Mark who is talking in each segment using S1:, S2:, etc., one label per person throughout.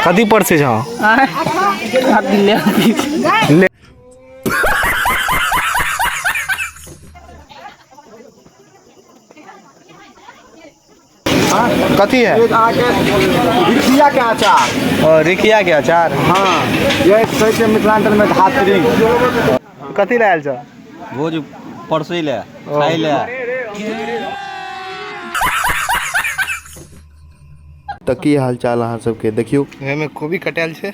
S1: कथी परसै छौ? ले। कथी है?
S2: रिखिया के अचार।
S1: ओ, रिखिया के अचार।
S2: हाँ, ये कहै छै मिथिलांचल में धात्री।
S1: कथी लए आयल छौ?
S3: भोज परसै लए, खाइ लए।
S4: तऽ की हाल चाल अहाँ सबके? देखियौ,
S1: एहिमे कोबी कटायल छै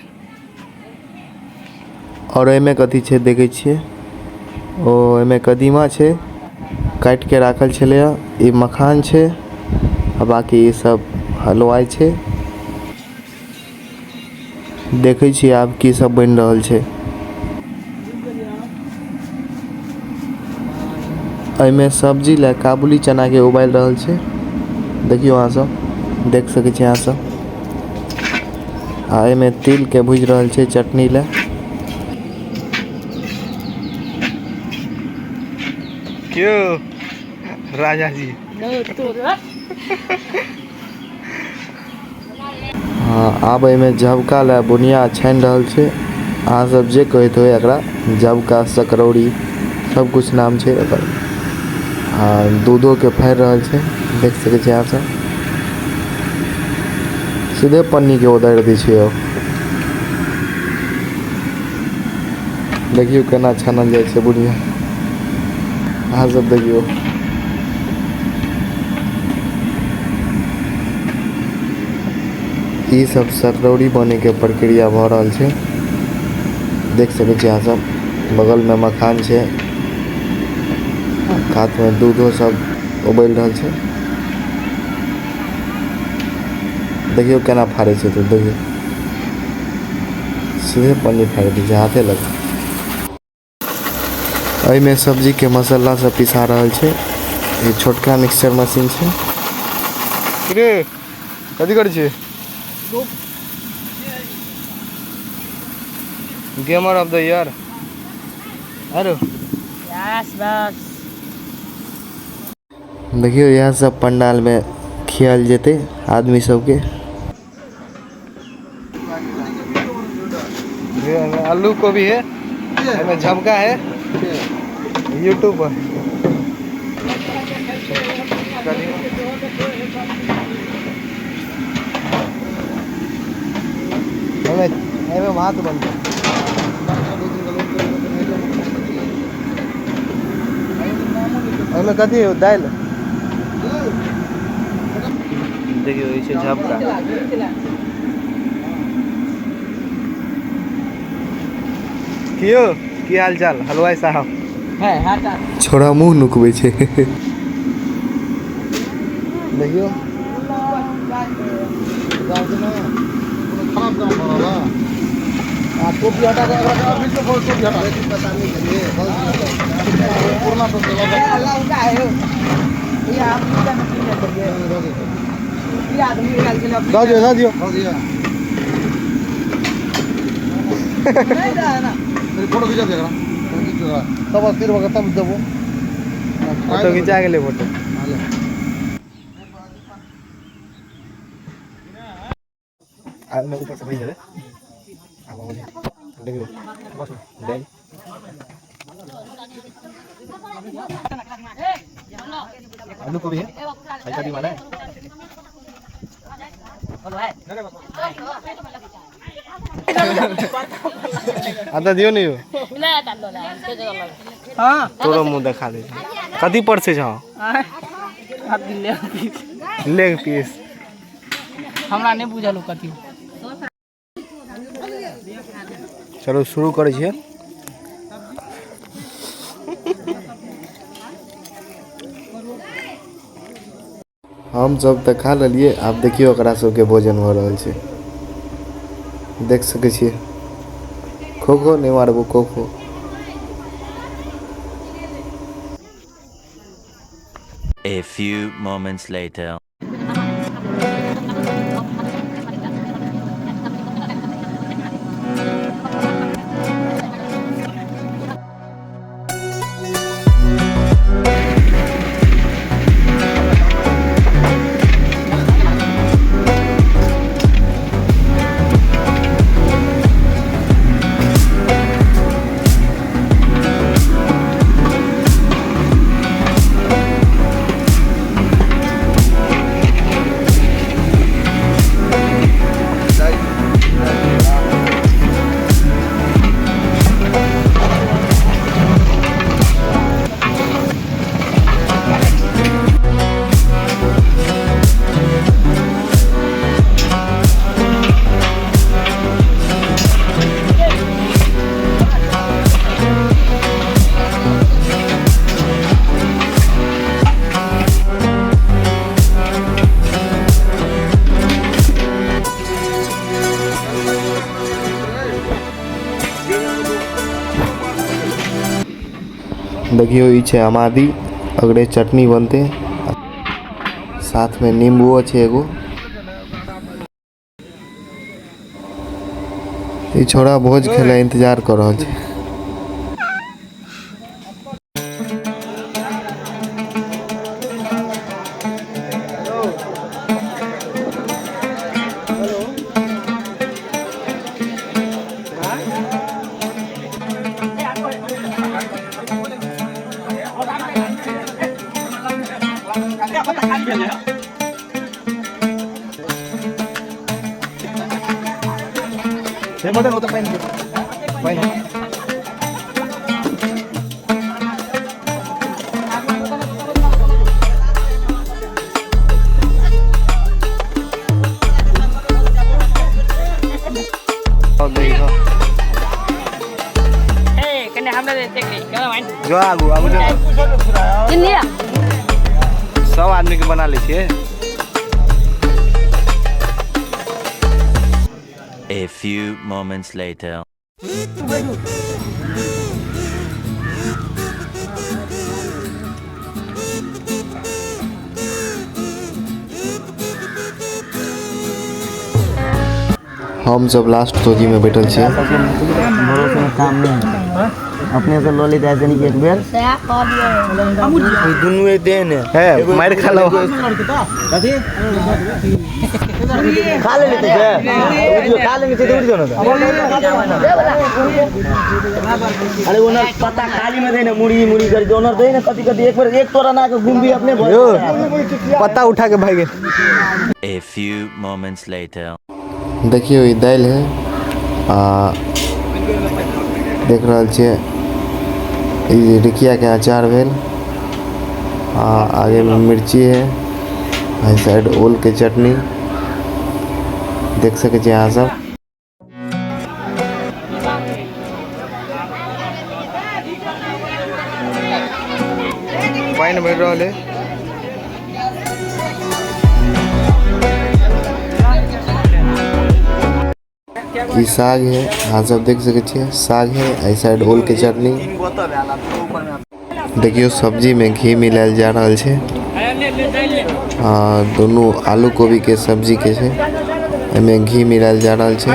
S4: आओर एहिमे कथी छै देखै छियै। ओ एहिमे कदीमा छै, काटिके राखल छलैए। ई मखान छै आ बाँकी ई सब हलवाइ छै। देखै छियै आब की सब बनि रहल छै। एहिमे सब्जी लए काबुली चनाके उबालि रहल छै। देखियौ, अहाँ सब देख सकै छी अहाँ सब। आ एहिमे तिलके भुजि रहल छै चटनी लए।
S1: क्यों राजा जी?
S4: हँ, आब एहिमे झबका लए बुनिया छानि रहल छै। अहाँ सब जे कहैत होइ एकरा, झबका, सकरौरी, सब कुछ नाम छै एकर। आ दूधोके फाड़ि रहल छै, देख सकै छी अहाँ सब। सीधे पन्नीके उतारि दै छै। अब देखियौ केना छानल जाइ छै बुनिया, अहाँ सब देखियौ। ई सब सकरौरी बने के प्रक्रिया भऽ रहल छै, देख सकै छी अहाँ सब। बगल में मखान छै, कात में दूधो सब उबलि रहल छै। देखियौ केना फाड़ै छै दूध, देखियौ, सीधे पन्नी फाड़ि दै छै हाथे लगा। एहिमे सब्जीके मसाला सब पिसा रहल छै। ई छोटका मिक्सचर मशीन छै।
S1: रे, कथी करै छियै? Gamer of the year. अरे
S5: बस बस।
S4: देखियौ, इएह सब पंडालमे खियाल जेतै आदमी सबके।
S1: आलू गोभी है, एहिमे झमका है। यूट्यूब पर एहिमे एहिमे भात बनतै। एहिमे कथी है? दालि। देखियौ, ई छै झपका। कियो, की हाल चाल हलवाई साहब?
S4: छोड़ा मुँह नुकबै छै।
S1: देखियौ।
S2: खराब काम भऽ रहल आ टोपी हटा कऽ एकरा अभी तो टोपी हटा, पुरना टोपी
S1: दऽ दियौ, दऽ दियौ।
S2: फोटो खिचा दे एकरा, तब अस्थिर भऽ तब देबो।
S1: फोटो घिचा गेलै फोटो। आ ओहिमे ऊपर से भरि देबै। देखियौ, दालि। आलू गोभी है, हल्का वाला है। आधा दियौ ने यौ। तोरो मुँह देखा दै छै। कथी परसै छौ? लेग पीस।
S5: हमरा नहि बुझल कथी।
S1: चलो, शुरू करै छियै।
S4: हम सब तऽ खा लेलियै। आब देखियौ, ओकरा सबके भोजन भऽ रहल छै, देख सकै छियै। खो खो नहि मारबो, kho kho.
S6: A few moments later.
S4: देखियौ ई छै अमादी, अगरे चटनी बनते, साथ में नींबुओ छै एगो। ई छोड़ा भोज खेले इंतजार कर रहल छै।
S1: जो आगू आगू जो सब आदमी के बना ले छियै।
S6: A few moments later.
S4: हम सब लास्ट तोजी में बैठल छियै।
S7: काम नहीं अपने से लो लेते ऐसे नहीं एक बेर दुनू देन
S1: है मार खा लो
S7: खा ले लेते हैं खा लेंगे तो उठ जाओ ना। अरे ओनर पता खाली में दे ना मुड़ी मुड़ी कर ओनर दे ना कभी कभी एक बार एक तोरा ना के घूम भी अपने
S1: पत्ता उठा के भाग गेल।
S6: A few moments later.
S4: देखियौ ई दालि है आ देख रहल छियै ई रिकिया के अचार भेल आ आगे में मिर्ची है, एहि साइड ओल के चटनी देख सकै छी अहाँ सब।
S1: पानि भरि रहल है।
S4: ई साग है, अहाँ सब देख सकै छियै साग है, एहि साइड ओल के चटनी। देखियौ सब्जी में घी मिलायल जा रहल छै आ दुनू आलू कोबी के सब्जी के छै, एहिमे घी मिलायल जा रहल छै।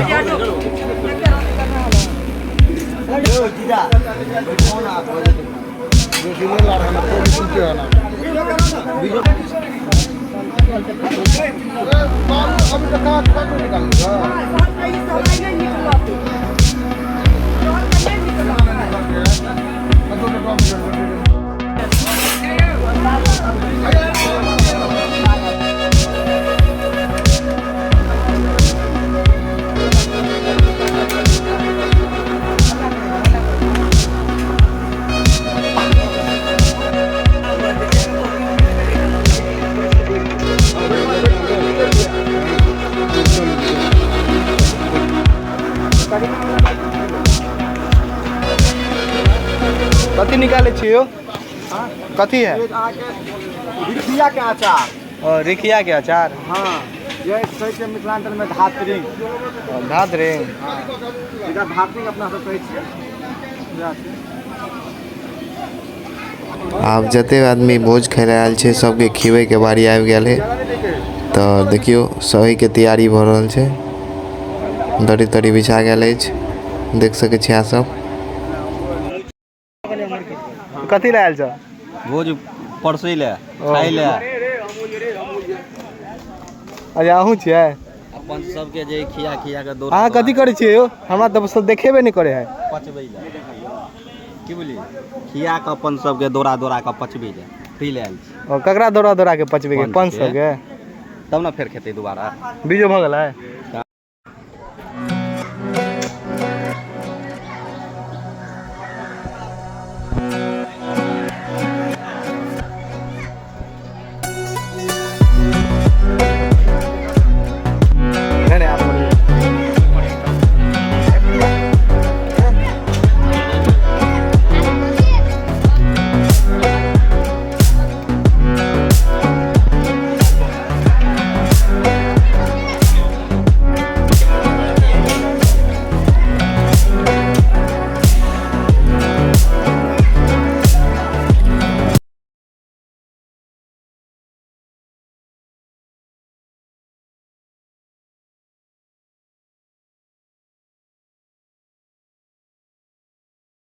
S1: कथी निकालै छियै यौ? कथी है?
S2: रिखिया के अचार।
S1: और रिखिया के अचार?
S2: हाँ, ये कहै छै मिथिलांचल में धातरिंग।
S1: धातरिंग?
S2: हाँ, एकरा धातरिंग अपना सब कहै छियै।
S4: आब जते आदमी भोज खाय लए आयल छै सबके खिबै के बारी आबि गेल है। तऽ देखियौ सही के तैयारी भऽ रहल छै, दरी तरी बिछा गेल अछि, देख सकै छी अहाँ सब।
S1: कथी लए आयल छौ?
S3: भोज परसै लए, खाय लए।
S1: अच्छा अहूँ छियै?
S3: अपन सबके जे खिया खिया के दौड़।
S1: अहाँ कथी करै छियै यौ? हमरा तऽ सब देखेबे नहि करै है।
S3: पचबै लए। की बोलिए? खिया के अपन सबके दौड़ा दौड़ा के पचबै लए, पी लए आयल छी।
S1: ओ ककरा दौड़ा दौड़ा के पचबै के? पंच सबके?
S3: तब ना फेर खेतै दोबारा।
S1: बीजो भऽ गेलै?